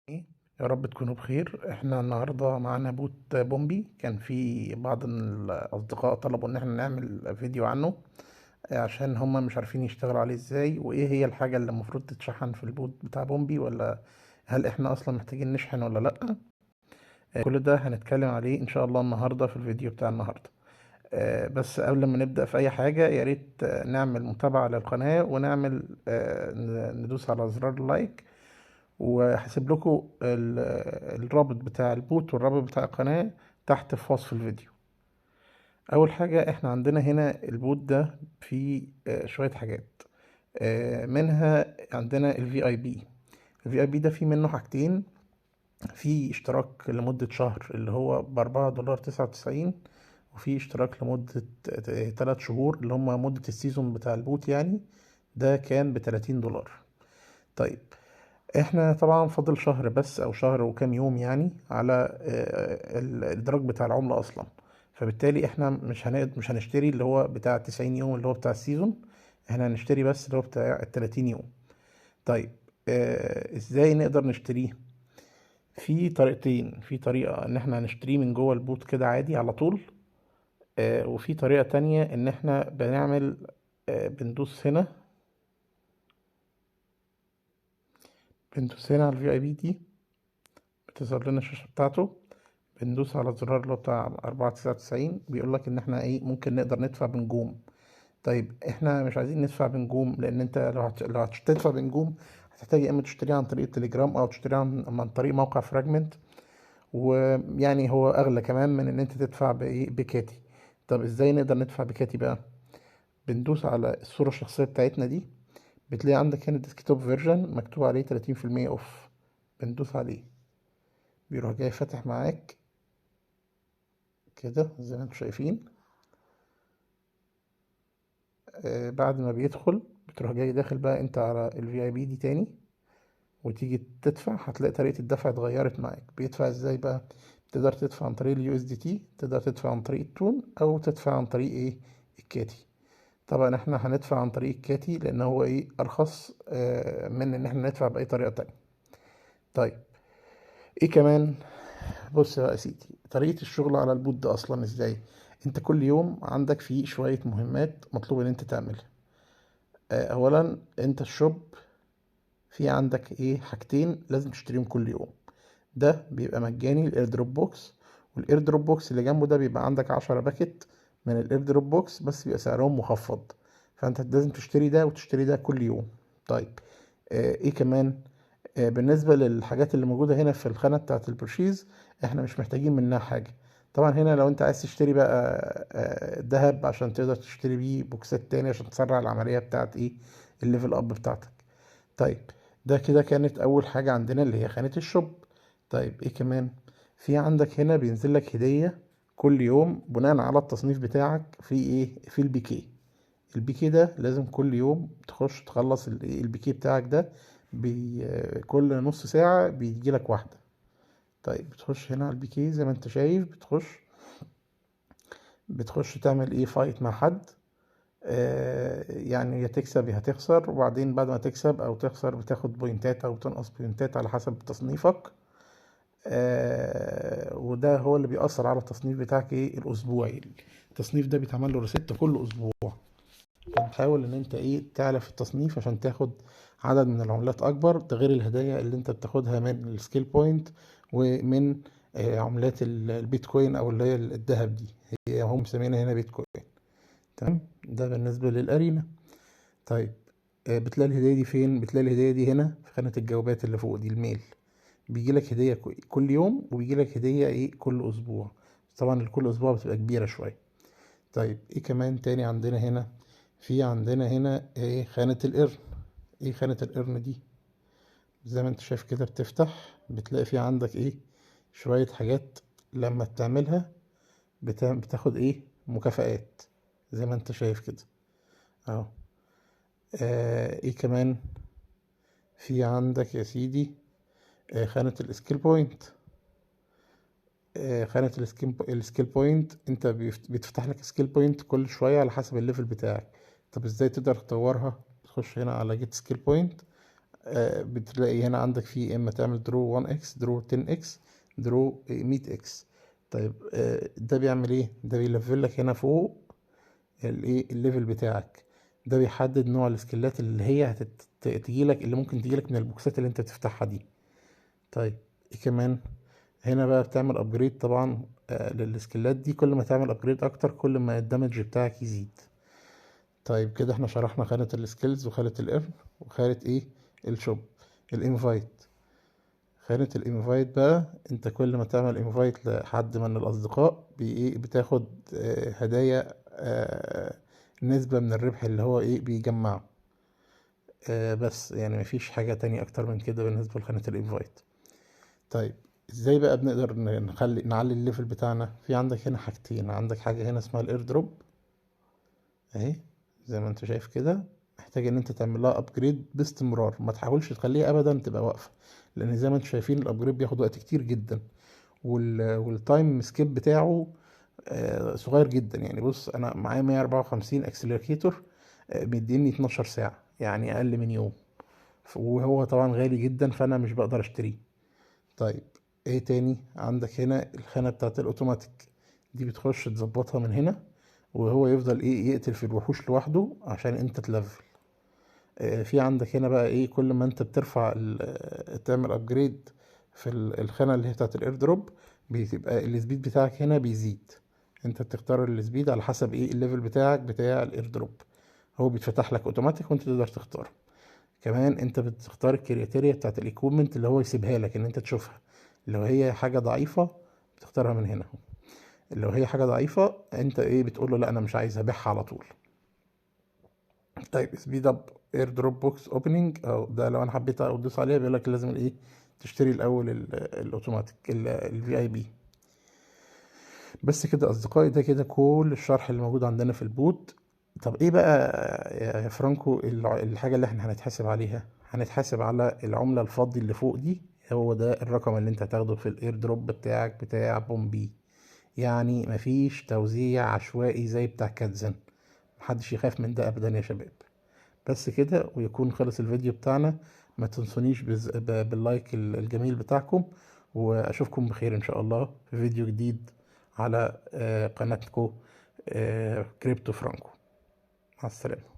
يا رب تكونوا بخير. احنا النهارده معانا bot بومبي. كان في بعض الاصدقاء طلبوا ان احنا نعمل فيديو عنه عشان هما مش عارفين يشتغلوا عليه ازاي، وايه هي الحاجة اللي المفروض تتشحن في ال bot بتاع بومبي، ولا هل احنا اصلا محتاجين نشحن ولا لا. كل ده هنتكلم عليه ان شاء الله النهارده في الفيديو بتاع النهارده. بس قبل ما نبدأ في اي حاجة يا ريت نعمل متابعة للقناة ونعمل ندوس على زرار ال like، وهسيب لكم الرابط بتاع ال bot والرابط بتاع القناة تحت في وصف الفيديو. اول حاجة احنا عندنا هنا ال bot ده فيه شوية حاجات، منها عندنا ال VIP. ال VIP ده فيه منه حاجتين، في اشتراك لمدة شهر اللي هو ب$4.99، وفي اشتراك لمدة 3 شهور اللي هم مدة ال season بتاع ال bot، يعني ده كان ب$30. طيب احنا طبعا فاضل شهر بس او شهر وكام يوم يعني على الادراج بتاع العملة اصلا، فبالتالي احنا مش هنشتري اللي هو بتاع 90 يوم اللي هو بتاع ال season، احنا هنشتري بس اللي هو بتاع ال30 يوم. طيب ازاي نقدر نشتريه؟ في طريقتين، في طريقة ان احنا هنشتريه من جوه ال bot كده عادي على طول، وفي طريقة تانية ان احنا بندوس هنا، بندوس هنا على ال VIP دي، بتظهر لنا الشاشة بتاعته، بندوس على الزرار اللي هو بتاع 4.99، بيقول لك ان احنا ايه ممكن نقدر ندفع بنجوم. طيب احنا مش عايزين ندفع بنجوم، لان انت لو هتدفع بنجوم هتحتاج يا اما تشتريها عن طريق التليجرام او تشتريها عن طريق موقع فراجمنت، ويعني هو اغلى كمان من ان انت تدفع بايه بكاتي. طب ازاي نقدر ندفع بكاتي بقى؟ بندوس على الصورة الشخصية بتاعتنا دي، بتلاقي عندك هنا desktop version مكتوب عليه 30% off، بندوس عليه بيروح جاي فاتح معاك كده زي ما انتم شايفين. بعد ما بيدخل بتروح جاي داخل بقى انت على ال VIP دي تاني وتيجي تدفع، هتلاقي طريقة الدفع اتغيرت معاك. بيدفع ازاي بقى؟ تقدر تدفع عن طريق ال USDT، تقدر تدفع عن طريق التون، او تدفع عن طريق ايه الكاتي. طبعا احنا هندفع عن طريق الكاتي لان هو ايه ارخص من ان احنا ندفع باي طريقة تانية. طيب ايه كمان؟ بص يا سيدي، طريقة الشغل على ال bot ده اصلا ازاي؟ انت كل يوم عندك فيه شوية مهمات مطلوب ان انت تعملها. اولا انت ال shop في عندك ايه حاجتين لازم تشتريهم كل يوم، ده بيبقى مجاني ال airdrop box، وال airdrop box اللي جنبه ده بيبقى عندك 10 packet من ال airdrop box بس بيبقى سعرهم مخفض، فانت لازم تشتري ده وتشتري ده كل يوم. طيب ايه كمان؟ بالنسبة للحاجات اللي موجودة هنا في الخانة بتاعة ال purchase احنا مش محتاجين منها حاجة. طبعا هنا لو انت عايز تشتري بقى ذهب عشان تقدر تشتري بيه بوكسات تاني عشان تسرع العملية بتاعة ايه ال level up بتاعتك. طيب ده كده كانت اول حاجة عندنا اللي هي خانة ال shop. طيب ايه كمان؟ في عندك هنا بينزل لك هدية كل يوم بناء على التصنيف بتاعك في ايه في ال PK. ال PK ده لازم كل يوم تخش تخلص ال PK بتاعك ده، كل نص ساعة بيجي لك واحدة. طيب بتخش هنا على ال PK زي ما انت شايف، بتخش تعمل ايه fight مع حد، يعني يا تكسب يا هتخسر، وبعدين بعد ما تكسب او تخسر بتاخد بوينتات او تنقص بوينتات على حسب تصنيفك، وده هو اللي بيأثر على التصنيف بتاعك ايه الاسبوعي. التصنيف ده بيتعمل له reset كل اسبوع، بتحاول ان انت ايه تعلى في التصنيف عشان تاخد عدد من العملات اكبر، ده غير الهدايا اللي انت بتاخدها من ال skill point ومن عملات البيتكوين او اللي هي الذهب دي، هي هم مسمينها هنا بيتكوين. تمام، ده بالنسبة لل arena. طيب بتلاقي الهدايا دي فين؟ بتلاقي الهدايا دي هنا في خانة الجوابات اللي فوق دي، ال mail. بيجي لك هدية كل يوم، وبيجي لك هدية ايه كل اسبوع. طبعا كل اسبوع بتبقى كبيرة شوية. طيب ايه كمان تاني عندنا هنا؟ في عندنا هنا ايه خانة ال earn. ايه خانة ال earn دي؟ زي ما انت شايف كده بتفتح بتلاقي في عندك ايه شوية حاجات لما بتعملها بتاخد ايه مكافآت زي ما انت شايف كده اهو. ايه كمان في عندك يا سيدي؟ خانة ال skill point. خانة ال skill point انت بيتفتح لك skill point كل شوية على حسب ال level بتاعك. طب ازاي تقدر تطورها؟ تخش هنا على get skill point، بتلاقي هنا عندك في اما تعمل draw 1 x، draw 10 x، draw 100 x. طيب ده بيعمل ايه؟ ده بيلفل لك هنا فوق الايه ال level بتاعك. ده بيحدد نوع ال skillات اللي هي هتجيلك، اللي ممكن تجيلك من ال boxات اللي انت بتفتحها دي. طيب ايه كمان؟ هنا بقى بتعمل upgrade طبعا لل skillات دي، كل ما تعمل upgrade اكتر كل ما ال damage بتاعك يزيد. طيب كده احنا شرحنا خانة ال skills وخانة ال earn وخانة ايه ال shop. ال invite، خانة ال invite بقى انت كل ما تعمل invite لحد من الاصدقاء بي ايه بتاخد هدايا، نسبة من الربح اللي هو ايه بيجمعه. بس يعني مفيش حاجة تانية اكتر من كده بالنسبة لخانة ال invite. طيب ازاي بقى بنقدر نخلي نعلي ال level بتاعنا؟ في عندك هنا حاجتين، عندك حاجة هنا اسمها ال airdrop اهي زي ما انت شايف كده، محتاج ان انت تعمل لها upgrade باستمرار، ما تحاولش تخليها ابدا تبقى واقفة، لان زي ما انتم شايفين ال upgrade بياخد وقت كتير جدا، وال time skip بتاعه صغير جدا. يعني بص انا معايا 154 accelerator، بيديني 12 ساعة، يعني اقل من يوم، وهو طبعا غالي جدا فانا مش بقدر اشتريه. طيب ايه تاني عندك هنا؟ الخانة بتاعت الاوتوماتيك دي بتخش تظبطها من هنا، وهو يفضل ايه يقتل في الوحوش لوحده عشان انت تلفل. في عندك هنا بقى ايه، كل ما انت بترفع تعمل upgrade في الخانة اللي هي بتاعت ال airdrop بتبقى ال speed بتاعك هنا بيزيد. انت بتختار ال speed على حسب ايه ال level بتاعك بتاع ال airdrop، هو بيتفتح لك اوتوماتيك وانت تقدر تختاره. كمان انت بتختار ال criteria بتاعت ال equipment اللي هو يسيبها لك ان انت تشوفها، لو هي حاجة ضعيفة بتختارها من هنا، لو هي حاجة ضعيفة انت ايه بتقول له لا انا مش عايز ابيعها على طول. طيب speed up airdrop box opening، او ده لو انا حبيت ادوس عليها بيقول لك لازم الايه تشتري الاول ال automatic ال VIP. بس كده اصدقائي، ده كده كل الشرح اللي موجود عندنا في ال bot. طب ايه بقى يا فرانكو الحاجة اللي احنا هنتحاسب عليها؟ هنتحاسب على العملة الفضي اللي فوق دي، هو ده الرقم اللي انت هتاخده في ال airdrop بتاعك بتاع بومبي. يعني مفيش توزيع عشوائي زي بتاع كاتزن، محدش يخاف من ده ابدا يا شباب. بس كده ويكون خلص الفيديو بتاعنا. ما تنسونيش بال like الجميل بتاعكم، واشوفكم بخير ان شاء الله في فيديو جديد على قناتكم كريبتو فرانكو. مع السلامة.